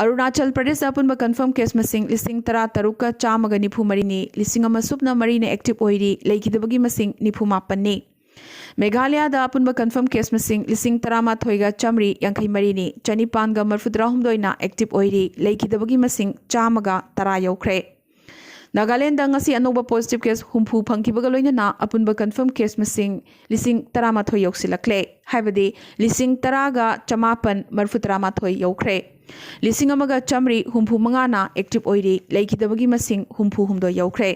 ꯑꯔꯨꯅꯥꯆꯜ ꯄ꯭ꯔꯗꯦꯁꯇ ꯑꯄꯨꯟꯕ ꯀꯟꯐꯔꯝ ꯀꯦꯁ ꯃꯁꯤꯡ ꯂꯤꯁꯤꯡ ꯇꯔꯥ ꯇꯔꯨꯛꯀ ꯆꯥꯝꯃꯒ ꯅꯤꯐꯨ ꯃꯔꯤꯅꯤ, ꯂꯤꯁꯤꯡ ꯑꯃ ꯁꯨꯞꯅ ꯃꯔꯤꯅ ꯑꯦꯛꯇꯤꯚ ꯑꯣꯏꯔꯤ, ꯂꯩꯈꯤꯗꯕꯒꯤ ꯃꯁꯤꯡ ꯅꯤꯐꯨ ꯃꯥꯄꯟꯅꯤ꯫ ꯃꯦꯘꯥꯂꯌꯥꯗ ꯑꯄꯨꯟꯕ ꯀꯟꯐꯔꯝ ꯀꯦꯁ ꯃꯁꯤꯡ ꯂꯤꯁꯤꯡ ꯇꯔꯥꯃꯥꯊꯣꯏꯒ ꯆꯥꯝꯃꯔꯤ ꯌꯥꯡꯈꯩ ꯃꯔꯤꯅꯤ, ꯆꯅꯤꯄꯥꯟꯒ ꯃꯔꯤꯐꯨꯇꯔꯥꯍꯨꯝꯗꯣꯏꯅ ꯑꯦꯛꯇꯤꯚ ꯑꯣꯏꯔꯤ, ꯂꯩꯈꯤꯗꯕꯒꯤ ꯃꯁꯤꯡ ꯆꯥꯝꯃꯒ ꯇꯔꯥ ꯌꯧꯈ꯭ꯔꯦ꯫ ꯅꯥꯒꯥꯂꯦꯟꯗ ꯉꯁꯤ ꯑꯅꯧꯕ ꯄꯣꯖꯤꯇꯤꯚ ꯀꯦꯁ ꯍꯨꯝꯐꯨ ꯐꯪꯈꯤꯕꯒ ꯂꯣꯏꯅꯅ ꯑꯄꯨꯟꯕ ꯀꯟꯐꯔꯝ ꯀꯦꯁ ꯃꯁꯤꯡ ꯂꯤꯁꯤꯡ ꯇꯔꯥꯃꯥꯊꯣꯏ ꯌꯧꯁꯤꯜꯂꯛꯂꯦ, ꯍꯥꯏꯕꯗꯤ ꯂꯤꯁꯤꯡ ꯇꯔꯥꯒ ꯆꯃꯥꯄꯟ ꯃꯔꯤꯐꯨꯇꯔꯥꯃꯥꯊꯣꯏ ꯌꯧꯈ꯭ꯔꯦ꯫ ꯂꯤꯁꯤꯡ ꯑꯃꯒ ꯆꯥꯝꯃꯔꯤ ꯍꯨꯝꯐꯨ ꯃꯉꯥꯅ ꯑꯦꯛꯇꯤꯚ ꯑꯣꯏꯔꯤ, ꯂꯩꯈꯤꯗꯕꯒꯤ ꯃꯁꯤꯡ ꯍꯨꯝꯐꯨ ꯍꯨꯝꯗꯣꯏ ꯌꯧꯈ꯭ꯔꯦ꯫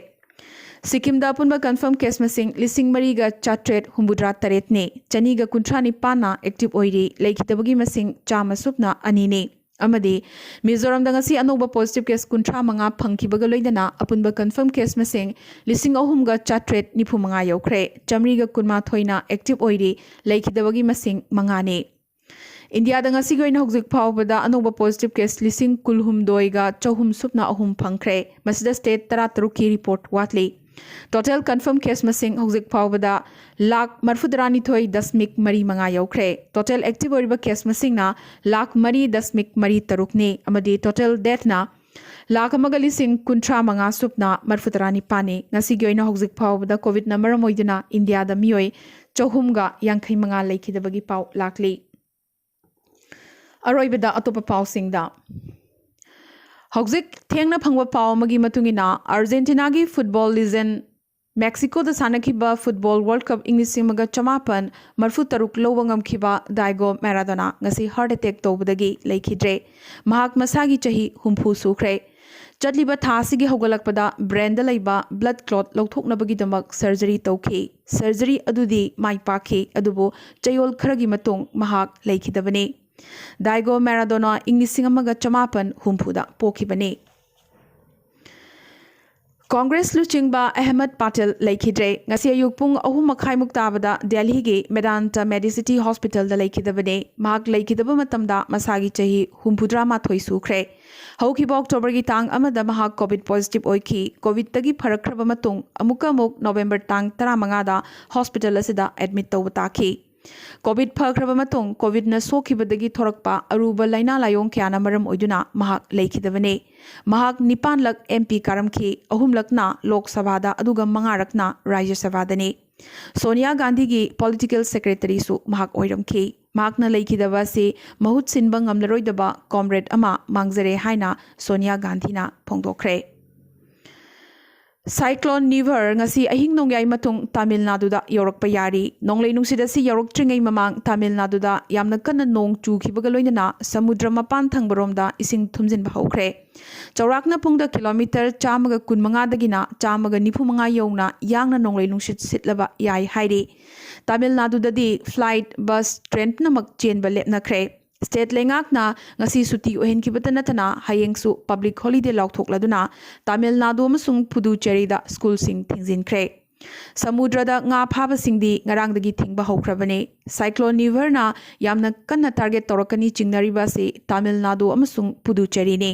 ꯁꯤꯛꯀꯤꯝꯗ ꯑꯄꯨꯟꯕ ꯀꯟꯐꯔꯝ ꯀꯦꯁ ꯃꯁꯤꯡ ꯂꯤꯁꯤꯡ ꯃꯔꯤꯒ ꯆꯥꯇ꯭ꯔꯦꯠ ꯍꯨꯝꯐꯨꯇꯔꯥ ꯇꯔꯦꯠꯅꯤ, ꯆꯅꯤꯒ ꯀꯨꯟꯊ꯭ꯔꯥ ꯅꯤꯄꯥꯟꯅ ꯑꯦꯛꯇꯤꯚ ꯑꯣꯏꯔꯤ, ꯂꯩꯈꯤꯗꯕꯒꯤ ꯃꯁꯤꯡ ꯆꯥꯝꯃ ꯁꯨꯞꯅ ꯑꯅꯤꯅꯤ꯫ ꯑꯃꯗꯤ ꯃꯤꯖꯣꯔꯥꯝꯗ ꯉꯁꯤ ꯑꯅꯧꯕ ꯄꯣꯖꯤꯇꯤꯚ ꯀꯦꯁ ꯀꯨꯟꯊ꯭ꯔꯥ ꯃꯉꯥ ꯐꯪꯈꯤꯕꯒ ꯂꯣꯏꯅꯅ ꯑꯄꯨꯟꯕ ꯀꯟꯐꯔꯝ ꯀꯦꯁ ꯃꯁꯤꯡ ꯂꯤꯁꯤꯡ ꯑꯍꯨꯝꯒ ꯆꯥꯇ꯭ꯔꯦꯠ ꯅꯤꯐꯨ ꯃꯉꯥ ꯌꯧꯈ꯭ꯔꯦ, ꯆꯥꯃꯔꯤꯒ ꯀꯨꯟꯃꯥꯊꯣꯏꯅ ꯑꯦꯛꯇꯤꯚ ꯑꯣꯏꯔꯤ, ꯂꯩꯈꯤꯗꯕꯒꯤ ꯃꯁꯤꯡ ꯃꯉꯥꯅꯤ꯫ ꯏꯟꯗꯤꯌꯥꯗ ꯉꯁꯤꯒꯤ ꯑꯣꯏꯅ ꯍꯧꯖꯤꯛ ꯐꯥꯎꯕꯗ ꯑꯅꯧꯕ ꯄꯣꯖꯤꯇꯤꯚ ꯀꯦꯁ ꯂꯤꯁꯤꯡ ꯀꯨꯟꯍꯨꯝꯗꯣꯏꯒ ꯆꯍꯨꯝ ꯁꯨꯞꯅ ꯑꯍꯨꯝ ꯐꯪꯈ꯭ꯔꯦ꯫ ꯃꯁꯤꯗ ꯁ꯭ꯇꯦꯠ ꯇꯔꯥꯇꯔꯨꯛꯀꯤ ꯔꯤꯄꯣꯔꯠ ꯋꯥꯠꯂꯤ꯫ ꯇꯣꯇꯦꯜ ꯀꯟꯐꯔꯝ ꯀꯦꯁ ꯃꯁꯤꯡ ꯍꯧꯖꯤꯛ ꯐꯥꯎꯕꯗ ꯂꯥꯈ ꯃꯔꯤꯐꯨꯇꯔꯥꯅꯤꯊꯣꯏ ꯗꯁꯃꯤꯛ ꯃꯔꯤ ꯃꯉꯥ ꯌꯧꯈ꯭ꯔꯦ꯫ ꯇꯣꯇꯦꯜ ꯑꯦꯛꯇꯤꯚ ꯑꯣꯏꯔꯤꯕ ꯀꯦꯁ ꯃꯁꯤꯡꯅ ꯂꯥꯈ ꯃꯔꯤ ꯗꯁꯃꯤꯛ ꯃꯔꯤ ꯇꯔꯨꯛꯅꯤ, ꯑꯃꯗꯤ ꯇꯣꯇꯦꯜ ꯗꯦꯊꯅ ꯂꯥꯈ ꯑꯃꯒ ꯂꯤꯁꯤꯡ ꯀꯨꯟꯊ꯭ꯔꯥ ꯃꯉꯥ ꯁꯨꯞꯅ ꯃꯔꯤꯐꯨꯇꯔꯥ ꯅꯤꯄꯥꯟꯅꯤ꯫ ꯉꯁꯤꯒꯤ ꯑꯣꯏꯅ ꯍꯧꯖꯤꯛ ꯐꯥꯎꯕꯗ ꯀꯣꯚꯤꯗꯅ ꯃꯔꯝ ꯑꯣꯏꯗꯨꯅ ꯏꯟꯗꯤꯌꯥꯗ ꯃꯤꯑꯣꯏ ꯆꯍꯨꯝꯒ ꯌꯥꯡꯈꯩ ꯃꯉꯥ ꯂꯩꯈꯤꯗꯕꯒꯤ ꯄꯥꯎ ꯂꯥꯛꯂꯤ꯫ ꯑꯔꯣꯏꯕꯗ ꯑꯇꯣꯞꯄ ꯄꯥꯎꯁꯤꯡꯗ꯫ ꯍꯧꯖꯤꯛ ꯊꯦꯡꯅ ꯐꯪꯕ ꯄꯥꯎ ꯑꯃꯒꯤ ꯃꯇꯨꯡ ꯏꯟꯅ, ꯑꯥꯔꯖꯦꯟꯇꯤꯅꯥꯒꯤ ꯐꯨꯠꯕꯣꯜ ꯂꯤꯖꯦꯟ, ꯃꯦꯛꯁꯤꯀꯣꯗ ꯁꯥꯟꯅꯈꯤꯕ ꯐꯨꯠꯕꯣꯜ ꯋꯥꯔꯜꯗ ꯀꯞ ꯏꯪ ꯂꯤꯁꯤꯡ ꯑꯃꯒ ꯆꯃꯥꯄꯟ ꯃꯔꯤꯐꯨ ꯇꯔꯨꯛ ꯂꯧꯕ ꯉꯝꯈꯤꯕ ꯗꯥꯏꯒꯣ ꯃꯦꯔꯥꯗꯣꯅꯥ ꯉꯁꯤ ꯍꯥꯔꯠ ꯑꯦꯇꯦꯛ ꯇꯧꯕꯗꯒꯤ ꯂꯩꯈꯤꯗ꯭ꯔꯦ꯫ ꯃꯍꯥꯛ ꯃꯁꯥꯒꯤ ꯆꯍꯤ ꯍꯨꯝꯐꯨ ꯁꯨꯈ꯭ꯔꯦ꯫ ꯆꯠꯂꯤꯕ ꯊꯥ ꯑꯁꯤꯒꯤ ꯍꯧꯒꯠꯂꯛꯄꯗ ꯕ꯭ꯔꯦꯟꯗ ꯂꯩꯕ ꯕ꯭ꯂꯗ ꯀ꯭ꯂꯣꯠ ꯂꯧꯊꯣꯛꯅꯕꯒꯤꯗꯃꯛ ꯁꯔꯖꯔꯤ ꯇꯧꯈꯤ꯫ ꯁꯔꯖꯔꯤ ꯑꯗꯨꯗꯤ ꯃꯥꯏ ꯄꯥꯛꯈꯤ, ꯑꯗꯨꯕꯨ ꯆꯌꯣꯜ ꯈꯔꯒꯤ ꯃꯇꯨꯡ ꯃꯍꯥꯛ ꯂꯩꯈꯤꯗꯕꯅꯤ꯫ ꯗꯥꯏꯒꯣ ꯃꯦꯔꯥꯗꯣꯅꯥ ꯏꯪ ꯂꯤꯁꯤꯡ ꯑꯃꯒ ꯆꯃꯥꯄꯟ ꯍꯨꯝꯐꯨꯗ ꯄꯣꯛꯈꯤꯕꯅꯤ꯫ ꯀꯣꯡꯒ꯭ꯔꯦꯁ ꯂꯨꯆꯤꯡꯕ ꯑꯍꯃꯗ ꯄꯥꯇꯦꯜ ꯂꯩꯈꯤꯗ꯭ꯔꯦ꯫ ꯉꯁꯤ ꯑꯌꯨꯛ ꯄꯨꯡ ꯑꯍꯨꯝ ꯃꯈꯥꯏꯃꯨꯛ ꯇꯥꯕꯗ ꯗꯦꯜꯍꯤꯒꯤ ꯃꯦꯗꯥꯟꯇ ꯃꯦꯗꯤꯁꯤꯇꯤ ꯍꯣꯁꯄꯤꯇꯥꯜꯗ ꯂꯩꯈꯤꯗꯕꯅꯤ꯫ ꯃꯍꯥꯛ ꯂꯩꯈꯤꯗꯕ ꯃꯇꯝꯗ ꯃꯁꯥꯒꯤ ꯆꯍꯤ ꯍꯨꯝꯐꯨꯇꯔꯥ ꯃꯥꯊꯣꯏ ꯁꯨꯈ꯭ꯔꯦ꯫ ꯍꯧꯈꯤꯕ ꯑꯣꯛꯇꯣꯕꯔꯒꯤ ꯇꯥꯡ ꯑꯃꯗ ꯃꯍꯥꯛ ꯀꯣꯚꯤꯗ ꯄꯣꯖꯤꯇꯤꯚ ꯑꯣꯏꯈꯤ꯫ ꯀꯣꯚꯤꯗꯇꯒꯤ ꯐꯔꯛꯈ꯭ꯔꯕ ꯃꯇꯨꯡ ꯑꯃꯨꯛꯀ ꯑꯃꯨꯛ ꯅꯣꯚꯦꯝꯕꯔ ꯇꯥꯡ ꯇꯔꯥꯃꯉꯥꯗ ꯍꯣꯁꯄꯤꯇꯥꯜ ꯑꯁꯤꯗ ꯑꯦꯗꯃꯤꯠ ꯇꯧꯕ ꯇꯥꯈꯤ꯫ ꯀꯣꯚꯤꯗ ꯐꯈ꯭ꯔꯕ ꯃꯇꯨꯡ ꯀꯣꯚꯤꯗꯅ ꯁꯣꯛꯈꯤꯕꯗꯒꯤ ꯊꯣꯔꯛꯄ ꯑꯔꯨꯕ ꯂꯥꯏꯅꯥ ꯂꯥꯏꯌꯣꯡ ꯀꯌꯥꯅ ꯃꯔꯝ ꯑꯣꯏꯗꯨꯅ ꯃꯍꯥꯛ ꯂꯩꯈꯤꯗꯕꯅꯤ꯫ ꯃꯍꯥꯛ ꯅꯤꯄꯥꯟꯂꯛ ꯑꯦꯝ ꯄꯤ ꯀꯥꯔꯝꯈꯤ, ꯑꯍꯨꯝꯂꯛꯅ ꯂꯣꯛ ꯁꯚꯥꯗ, ꯑꯗꯨꯒ ꯃꯉꯥꯔꯛꯅ ꯔꯥꯖ꯭ꯌ ꯁꯚꯥꯗꯅꯤ꯫ ꯁꯣꯅꯤꯌꯥ ꯒꯥꯟꯙꯤꯒꯤ ꯄꯣꯂꯤꯇꯤꯀꯦꯜ ꯁꯦꯀ꯭ꯔꯦꯇꯔꯤꯁꯨ ꯃꯍꯥꯛ ꯑꯣꯏꯔꯝꯈꯤ꯫ ꯃꯍꯥꯛꯅ ꯂꯩꯈꯤꯗꯕ ꯑꯁꯤ ꯃꯍꯨꯠ ꯁꯤꯟꯕ ꯉꯝꯂꯔꯣꯏꯗꯕ ꯀꯣꯝꯔꯦꯗ ꯑꯃ ꯃꯥꯡꯖꯔꯦ ꯍꯥꯏꯅ ꯁꯣꯅꯤꯌꯥ ꯒꯥꯟꯙꯤꯅ ꯐꯣꯡꯗꯣꯛꯈ꯭ꯔꯦ꯫ ꯁꯥꯏꯀ꯭ꯂꯣꯟ ꯅꯤꯚꯔ ꯉꯁꯤ ꯑꯍꯤꯡ ꯅꯣꯡꯌꯥꯏ ꯃꯇꯨꯡ ꯇꯥꯃꯤꯜ ꯅꯥꯗꯨꯗ ꯌꯧꯔꯛꯄ ꯌꯥꯔꯤ꯫ ꯅꯣꯡꯂꯩ ꯅꯨꯡꯁꯤꯠ ꯑꯁꯤ ꯌꯧꯔꯛꯇ꯭ꯔꯤꯉꯩ ꯃꯃꯥꯡ ꯇꯥꯃꯤꯜ ꯅꯥꯗꯨꯗ ꯌꯥꯝꯅ ꯀꯟꯅ ꯅꯣꯡ ꯆꯨꯈꯤꯕꯒ ꯂꯣꯏꯅꯅ ꯁꯃꯨꯗ꯭ꯔ ꯃꯄꯥꯟ ꯊꯪꯕꯔꯣꯝꯗ ꯏꯁꯤꯡ ꯊꯨꯝꯖꯤꯟꯕ ꯍꯧꯈ꯭ꯔꯦ꯫ ꯆꯥꯎꯔꯥꯛꯅ ꯄꯨꯡꯗ ꯀꯤꯂꯣꯃꯤꯇꯔ ꯆꯥꯝꯃꯒ ꯀꯨꯟꯃꯉꯥꯗꯒꯤꯅ ꯆꯥꯝꯃꯒ ꯅꯤꯐꯨ ꯃꯉꯥ ꯌꯧꯅ ꯌꯥꯡꯅ ꯅꯣꯡꯂꯩ ꯅꯨꯡꯁꯤꯠ ꯁꯤꯠꯂꯕ ꯌꯥꯏ ꯍꯥꯏꯔꯤ꯫ ꯇꯥꯃꯤꯜ ꯅꯥꯗꯨꯗꯗꯤ ꯐ꯭ꯂꯥꯏꯠ, ꯕꯁ, ꯇ꯭ꯔꯦꯟ ꯄꯨꯝꯅꯃꯛ ꯆꯦꯟꯕ ꯂꯦꯞꯅꯈ꯭ꯔꯦ꯫ ꯁ꯭ꯇꯦꯠ ꯂꯩꯉꯥꯛꯅ ꯉꯁꯤ ꯁꯨꯇꯤ ꯑꯣꯏꯍꯟꯈꯤꯕꯇ ꯅꯠꯇꯅ ꯍꯌꯦꯡꯁꯨ ꯄꯕ꯭ꯂꯤꯛ ꯍꯣꯂꯤꯗꯦ ꯂꯥꯎꯊꯣꯛꯂꯗꯨꯅ ꯇꯥꯃꯤꯜ ꯅꯥꯗꯨ ꯑꯃꯁꯨꯡ ꯄꯨꯗꯨꯆꯦꯔꯤꯗ ꯁ꯭ꯀꯨꯜꯁꯤꯡ ꯊꯤꯡꯖꯤꯟꯈ꯭ꯔꯦ꯫ ꯁꯃꯨꯗ꯭ꯔꯗ ꯉꯥ ꯐꯥꯕꯁꯤꯡꯗꯤ ꯉꯔꯥꯡꯗꯒꯤ ꯊꯤꯡꯕ ꯍꯧꯈ꯭ꯔꯕꯅꯤ꯫ ꯁꯥꯏꯀ꯭ꯂꯣꯟ ꯅꯤꯚꯔꯅ ꯌꯥꯝꯅ ꯀꯟꯅ ꯇꯥꯔꯒꯦꯠ ꯇꯧꯔꯛꯀꯅꯤ ꯆꯤꯡꯅꯔꯤꯕ ꯑꯁꯤ ꯇꯥꯃꯤꯜ ꯅꯥꯗꯨ ꯑꯃꯁꯨꯡ ꯄꯨꯗꯨꯆꯦꯔꯤꯅꯤ꯫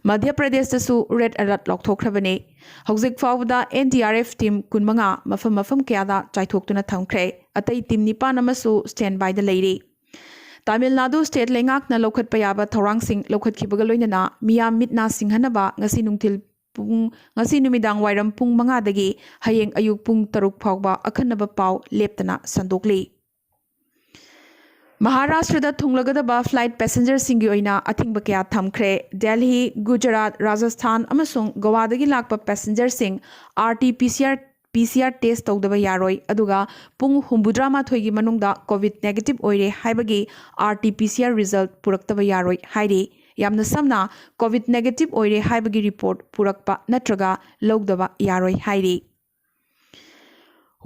ꯃꯙ꯭ꯌ ꯄ꯭ꯔꯗꯦꯁꯇꯁꯨ ꯔꯦꯗ ꯑꯦꯂꯔꯠ ꯂꯥꯎꯊꯣꯛꯈ꯭ꯔꯕꯅꯤ꯫ ꯍꯧꯖꯤꯛ ꯐꯥꯎꯕꯗ N D R F team ꯀꯨꯟꯃꯉꯥ ꯃꯐꯝ ꯃꯐꯝ ꯀꯌꯥꯗ ꯆꯥꯏꯊꯣꯛꯇꯨꯅ ꯊꯝꯈ꯭ꯔꯦ꯫ ꯑꯇꯩ ꯇꯤꯝ ꯅꯤꯄꯥꯟ ꯑꯃꯁꯨ ꯁ꯭ꯇꯦꯟ ꯕꯥꯏꯗ ꯂꯩꯔꯤ꯫ ꯇꯥꯃꯤꯜ ꯅꯥꯗꯨ ꯁ꯭ꯇꯦꯠ ꯂꯩꯉꯥꯛꯅ ꯂꯧꯈꯠꯄ ꯌꯥꯕ ꯊꯧꯔꯥꯡꯁꯤꯡ ꯂꯧꯈꯠꯈꯤꯕꯒ ꯂꯣꯏꯅꯅ ꯃꯤꯌꯥꯝ ꯃꯤꯠ ꯅꯥ ꯁꯤꯡꯍꯟꯅꯕ ꯉꯁꯤ ꯅꯨꯡꯊꯤꯜ ꯄꯨꯡ, ꯉꯁꯤ ꯅꯨꯃꯤꯗꯥꯡ ꯋꯥꯏꯔꯝ ꯄꯨꯡ ꯃꯉꯥꯗꯒꯤ ꯍꯌꯦꯡ ꯑꯌꯨꯛ ꯄꯨꯡ ꯇꯔꯨꯛ ꯐꯥꯎꯕ ꯑꯈꯟꯅꯕ ꯄꯥꯎ ꯂꯦꯞꯇꯅ ꯁꯟꯗꯣꯛꯂꯤ꯫ ꯃꯍꯥꯔꯥꯁꯇ꯭ꯔꯗ ꯊꯨꯡꯂꯒꯗꯕ ꯐ꯭ꯂꯥꯏꯠ ꯄꯦꯁꯦꯟꯖꯔꯁꯤꯡꯒꯤ ꯑꯣꯏꯅ ꯑꯊꯤꯡꯕ ꯀꯌꯥ ꯊꯝꯈ꯭ꯔꯦ꯫ ꯗꯦꯜꯍꯤ, ꯒꯨꯖꯔꯥꯠ, ꯔꯥꯖꯁꯊꯥꯟ ꯑꯃꯁꯨꯡ ꯒꯣꯋꯥꯗꯒꯤ ꯂꯥꯛꯄ ꯄꯦꯁꯦꯟꯖꯔꯁꯤꯡ R T P C R, ꯄꯤ ꯁꯤ ꯑꯥꯔ ꯇꯦꯁ ꯇꯧꯗꯕ ꯌꯥꯔꯣꯏ, ꯑꯗꯨꯒ ꯄꯨꯡ ꯍꯨꯝꯐꯨꯇꯔꯥ ꯃꯥꯊꯣꯏꯒꯤ ꯃꯅꯨꯡꯗ ꯀꯣꯚꯤꯗ ꯅꯦꯒꯦꯇꯤꯚ ꯑꯣꯏꯔꯦ ꯍꯥꯏꯕꯒꯤ R T P C R result ꯄꯨꯔꯛꯇꯕ ꯌꯥꯔꯣꯏ ꯍꯥꯏꯔꯤ꯫ ꯌꯥꯝꯅ ꯁꯝꯅ, ꯀꯣꯚꯤꯗ ꯅꯦꯒꯦꯇꯤꯚ ꯑꯣꯏꯔꯦ ꯍꯥꯏꯕꯒꯤ ꯔꯤꯄꯣꯔꯠ ꯄꯨꯔꯛꯄ ꯅꯠꯇ꯭ꯔꯒ ꯂꯧꯗꯕ ꯌꯥꯔꯣꯏ ꯍꯥꯏꯔꯤ꯫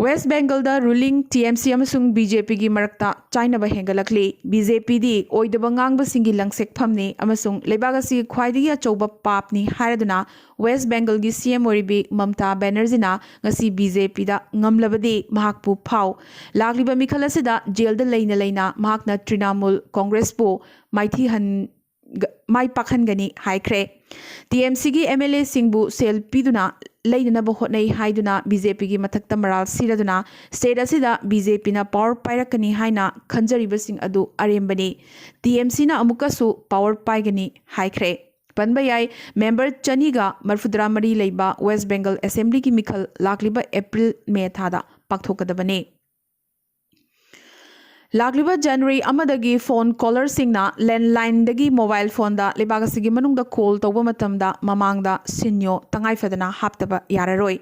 ꯋꯦꯁ꯭ꯠ ꯕꯦꯡꯒꯜꯗ ꯔꯨꯂꯤꯡ ꯇꯤ ꯑꯦꯝ ꯁꯤ ꯑꯃꯁꯨꯡ ꯕꯤ ꯖꯦ ꯄꯤꯒꯤ ꯃꯔꯛꯇ ꯆꯥꯏꯅꯕ ꯍꯦꯟꯒꯠꯂꯛꯂꯤ꯫ ꯕꯤ ꯖꯦ ꯄꯤꯗꯤ ꯑꯣꯏꯗꯕ ꯉꯥꯡꯕꯁꯤꯡꯒꯤ ꯂꯪꯁꯦꯛꯐꯝꯅꯤ ꯑꯃꯁꯨꯡ ꯂꯩꯕꯥꯛ ꯑꯁꯤꯒꯤ ꯈ꯭ꯋꯥꯏꯗꯒꯤ ꯑꯆꯧꯕ ꯄꯥꯞꯅꯤ ꯍꯥꯏꯔꯗꯨꯅ ꯋꯦꯁ꯭ꯠ ꯕꯦꯡꯒꯜꯒꯤ ꯁꯤ ꯑꯦꯝ ꯑꯣꯏꯔꯤꯕꯤ ꯃꯝꯇꯥ ꯕꯦꯅꯔꯖꯤꯅ ꯉꯁꯤ ꯕꯤ ꯖꯦ ꯄꯤꯗ ꯉꯝꯂꯕꯗꯤ ꯃꯍꯥꯛꯄꯨ ꯐꯥꯎ꯫ ꯂꯥꯛꯂꯤꯕ ꯃꯤꯈꯜ ꯑꯁꯤꯗ ꯖꯦꯜꯗ ꯂꯩꯅ ꯂꯩꯅ ꯃꯍꯥꯛꯅ ꯇ꯭ꯔꯤꯅꯥꯃꯨꯜ ꯀꯣꯡꯒ꯭ꯔꯦꯁꯄꯨ ꯃꯥꯏꯊꯤꯍꯟ-, ꯃꯥꯏ ꯄꯥꯛꯍꯟꯒꯅꯤ ꯍꯥꯏꯈ꯭ꯔꯦ꯫ ꯇꯤ ꯑꯦꯝ ꯁꯤꯒꯤ ꯑꯦꯝ ꯑꯦꯜ ꯑꯦꯁꯤꯡꯕꯨ ꯁꯦꯜ ꯄꯤꯗꯨꯅ ꯂꯩꯅꯅꯕ ꯍꯣꯠꯅꯩ ꯍꯥꯏꯗꯨꯅ ꯕꯤ ꯖꯦ ꯄꯤꯒꯤ ꯃꯊꯛꯇ ꯃꯔꯥꯜ ꯁꯤꯔꯗꯨꯅ ꯁ꯭ꯇꯦꯠ ꯑꯁꯤꯗ ꯕꯤ ꯖꯦ ꯄꯤꯅ ꯄꯥꯋꯔ ꯄꯥꯏꯔꯛꯀꯅꯤ ꯍꯥꯏꯅ ꯈꯟꯖꯔꯤꯕꯁꯤꯡ ꯑꯗꯨ ꯑꯔꯦꯝꯕꯅꯤ꯫ ꯇꯤ ꯑꯦꯝ ꯁꯤꯅ ꯑꯃꯨꯛꯀꯁꯨ ꯄꯥꯋꯔ ꯄꯥꯏꯒꯅꯤ ꯍꯥꯏꯈ꯭ꯔꯦ꯫ ꯄꯟꯕ ꯌꯥꯏ, ꯃꯦꯝꯕꯔ ꯆꯅꯤꯒ ꯃꯔꯐꯨꯇꯔꯥ ꯃꯔꯤ ꯂꯩꯕ ꯋꯦꯁ꯭ꯠ ꯕꯦꯡꯒꯜ ꯑꯦꯁꯦꯝꯕ꯭ꯂꯤꯒꯤ ꯃꯤꯈꯜ ꯂꯥꯛꯂꯤꯕ ꯑꯦꯄ꯭ꯔꯤꯜ ꯃꯦ ꯊꯥꯗ ꯄꯥꯡꯊꯣꯛꯀꯗꯕꯅꯤ꯫ ꯂꯥꯛꯂꯤꯕ ꯖꯅꯋꯥꯔꯤ ꯑꯃꯗꯒꯤ ꯐꯣꯟ ꯀꯣꯂꯔꯁꯤꯡꯅ ꯂꯦꯟꯂꯥꯏꯟꯗꯒꯤ ꯃꯣꯕꯥꯏꯜ ꯐꯣꯟꯗ ꯂꯩꯕꯥꯛ ꯑꯁꯤꯒꯤ ꯃꯅꯨꯡꯗ ꯀꯣꯜ ꯇꯧꯕ ꯃꯇꯝꯗ ꯃꯃꯥꯡꯗ ꯁꯤꯟꯌꯣ ꯇꯉꯥꯏꯐꯗꯅ ꯍꯥꯞꯇꯕ ꯌꯥꯔꯔꯣꯏ꯫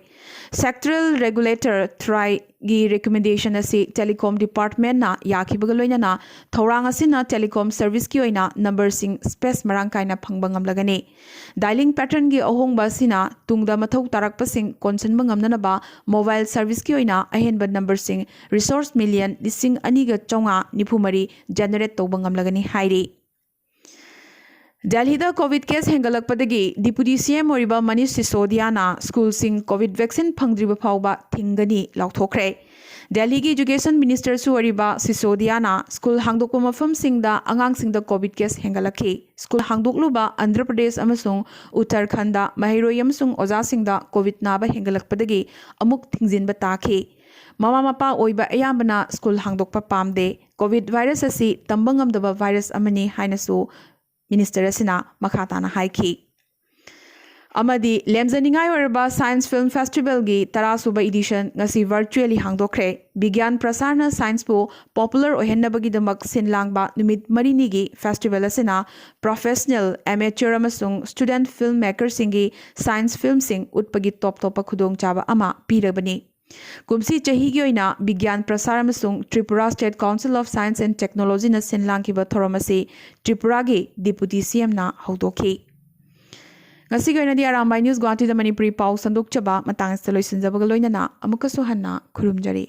ꯁꯦꯛꯇꯔꯦꯜ ꯔꯦꯒꯨꯂꯦꯇꯔ ꯇ꯭ꯔꯥꯏꯒꯤ ꯔꯤꯀꯃꯦꯟꯗꯦꯁꯟ ꯑꯁꯤ ꯇꯦꯂꯤꯀꯣꯝ ꯗꯤꯄꯥꯔꯠꯃꯦꯟꯅ ꯌꯥꯈꯤꯕꯒ ꯂꯣꯏꯅꯅ ꯊꯧꯔꯥꯡ ꯑꯁꯤꯅ ꯇꯦꯂꯤꯀꯣꯝ ꯁꯔꯚꯤꯁꯀꯤ ꯑꯣꯏꯅ ꯅꯝꯕꯔꯁꯤꯡ ꯁ꯭ꯄꯦꯁ ꯃꯔꯥꯡ ꯀꯥꯏꯅ ꯐꯪꯕ ꯉꯝꯂꯒꯅꯤ꯫ ꯗꯥꯏꯂꯤꯡ ꯄꯦꯇꯔꯟꯒꯤ ꯑꯍꯣꯡꯕ ꯑꯁꯤꯅ ꯇꯨꯡꯗ ꯃꯊꯧ ꯇꯥꯔꯛꯄꯁꯤꯡ ꯀꯣꯟꯁꯤꯟꯕ ꯉꯝꯅꯅꯕ ꯃꯣꯕꯥꯏꯜ ꯁꯔꯚꯤꯁꯀꯤ ꯑꯣꯏꯅ ꯑꯍꯦꯟꯕ ꯅꯝꯕꯔꯁꯤꯡ ꯔꯤꯁꯣꯔꯁ ꯃꯤꯂꯤꯌꯟ ꯂꯤꯁꯤꯡ ꯑꯅꯤꯒ ꯆꯥꯝꯃꯉꯥ ꯅꯤꯐꯨ ꯃꯔꯤ ꯖꯦꯅꯦꯔꯦꯠ ꯇꯧꯕ ꯉꯝꯂꯒꯅꯤ ꯍꯥꯏꯔꯤ꯫ ꯗꯦꯜꯍꯤꯗ ꯀꯣꯚꯤꯗ ꯀꯦꯁ ꯍꯦꯟꯒꯠꯂꯛꯄꯗꯒꯤ ꯗꯤꯄꯨꯇꯤ ꯁꯤ ꯑꯦꯝ ꯑꯣꯏꯔꯤꯕ ꯃꯅꯤꯁ ꯁꯤꯁꯣꯗꯤꯌꯥꯅ ꯁ꯭ꯀꯨꯜꯁꯤꯡ ꯀꯣꯚꯤꯗ ꯚꯦꯛꯁꯤꯟ ꯐꯪꯗ꯭ꯔꯤꯕ ꯐꯥꯎꯕ ꯊꯤꯡꯒꯅꯤ ꯂꯥꯎꯊꯣꯛꯈ꯭ꯔꯦ꯫ ꯗꯦꯜꯍꯤꯒꯤ ꯏꯖꯨꯀꯦꯁꯟ ꯃꯤꯅꯤꯁꯇꯔꯁꯨ ꯑꯣꯏꯔꯤꯕ ꯁꯤꯁꯣꯗꯤꯌꯥꯅ ꯁ꯭ꯀꯨꯜ ꯍꯥꯡꯗꯣꯛꯄ ꯃꯐꯝꯁꯤꯡꯗ ꯑꯉꯥꯡꯁꯤꯡꯗ ꯀꯣꯚꯤꯗ ꯀꯦꯁ ꯍꯦꯟꯒꯠꯂꯛꯈꯤ꯫ ꯁ꯭ꯀꯨꯜ ꯍꯥꯡꯗꯣꯛꯂꯨꯕ ꯑꯟꯙ꯭ꯔ ꯄ꯭ꯔꯗꯦꯁ ꯑꯃꯁꯨꯡ ꯎꯠꯇꯔꯈꯟꯗ ꯃꯍꯩꯔꯣꯏ ꯑꯃꯁꯨꯡ ꯑꯣꯖꯥꯁꯤꯡꯗ ꯀꯣꯚꯤꯗ ꯅꯥꯕ ꯍꯦꯟꯒꯠꯂꯛꯄꯗꯒꯤ ꯑꯃꯨꯛ ꯊꯤꯡꯖꯤꯟꯕ ꯇꯥꯈꯤ꯫ ꯃꯃꯥ ꯃꯄꯥ ꯑꯣꯏꯕ ꯑꯌꯥꯝꯕꯅ ꯁ꯭ꯀꯨꯜ ꯍꯥꯡꯗꯣꯛꯄ ꯄꯥꯝꯗꯦ꯫ ꯀꯣꯚꯤꯗ ꯚꯥꯏꯔꯁ ꯑꯁꯤ ꯇꯝꯕ ꯉꯝꯗꯕ ꯚꯥꯏꯔꯁ ꯑꯃꯅꯤ ꯍꯥꯏꯅꯁꯨ ꯃꯤꯅꯤꯁꯇꯔ ꯑꯁꯤꯅ ꯃꯈꯥ ꯇꯥꯅ ꯍꯥꯏꯈꯤ꯫ ꯑꯃꯗꯤ ꯂꯦꯝꯖꯅꯤꯡꯉꯥꯏ ꯑꯣꯏꯔꯕ ꯁꯥꯏꯟꯁ ꯐꯤꯜꯝ ꯐꯦꯁꯇꯤꯚꯦꯜꯒꯤ ꯇꯔꯥꯁꯨꯕ ꯏꯗꯤꯁꯟ ꯉꯁꯤ ꯚꯔꯆꯨꯑꯦꯂꯤ ꯍꯥꯡꯗꯣꯛꯈ꯭ꯔꯦ꯫ ꯕꯤꯒ꯭ꯌꯥꯟ ꯄ꯭ꯔꯁꯥꯔꯅ ꯁꯥꯏꯟꯁꯄꯨ ꯄꯣꯄꯨꯂꯔ ꯑꯣꯏꯍꯟꯅꯕꯒꯤꯗꯃꯛ ꯁꯤꯟ ꯂꯥꯡꯕ ꯅꯨꯃꯤꯠ ꯃꯔꯤꯅꯤꯒꯤ ꯐꯦꯁꯇꯤꯚꯦꯜ ꯑꯁꯤꯅ ꯄ꯭ꯔꯣꯐꯦꯁꯅꯦꯜ, ꯑꯦꯃꯦꯆꯔ ꯑꯃꯁꯨꯡ ꯁ꯭ꯇꯨꯗꯦꯟꯠ ꯐꯤꯜꯝ ꯃꯦꯀꯔꯁꯤꯡꯒꯤ ꯁꯥꯏꯟꯁ ꯐꯤꯜꯝꯁꯤꯡ ꯎꯠꯄꯒꯤ ꯇꯣꯞ ꯇꯣꯞꯄ ꯈꯨꯗꯣꯡꯆꯥꯕ ꯑꯃ ꯄꯤꯔꯕꯅꯤ꯫ ꯀꯨꯝꯁꯤ ꯆꯍꯤꯒꯤ ꯑꯣꯏꯅ ꯕꯤꯒ꯭ꯌꯥꯟ ꯄ꯭ꯔꯁꯥꯔ ꯑꯃꯁꯨꯡ Tripura state council of science and ꯇꯦꯛꯅꯣꯂꯣꯖꯤꯅ ꯁꯤꯟ ꯂꯥꯡꯈꯤꯕ ꯊꯧꯔꯝ ꯑꯁꯤ ꯇ꯭ꯔꯤꯄꯨꯔꯥꯒꯤ ꯗꯤꯄꯨꯇꯤ ꯁꯤ ꯑꯦꯝꯅ ꯍꯧꯗꯣꯛꯈꯤ꯫ ꯉꯁꯤꯒꯤ ꯑꯣꯏꯅꯗꯤ ꯑꯔꯥꯝꯕꯥꯏ ꯅ꯭ꯌꯨꯁ ꯒꯨꯋꯥꯍꯥꯇꯤꯗ ꯃꯅꯤꯄꯨꯔꯤ ꯄꯥꯎ ꯁꯟꯗꯣꯛꯆꯕ ꯃꯇꯥꯡ ꯑꯁꯤꯗ ꯂꯣꯏꯁꯤꯟꯖꯕꯒ ꯂꯣꯏꯅꯅ ꯑꯃꯨꯛꯀꯁꯨ ꯍꯟꯅ ꯈꯨꯔꯨꯝꯖꯔꯤ꯫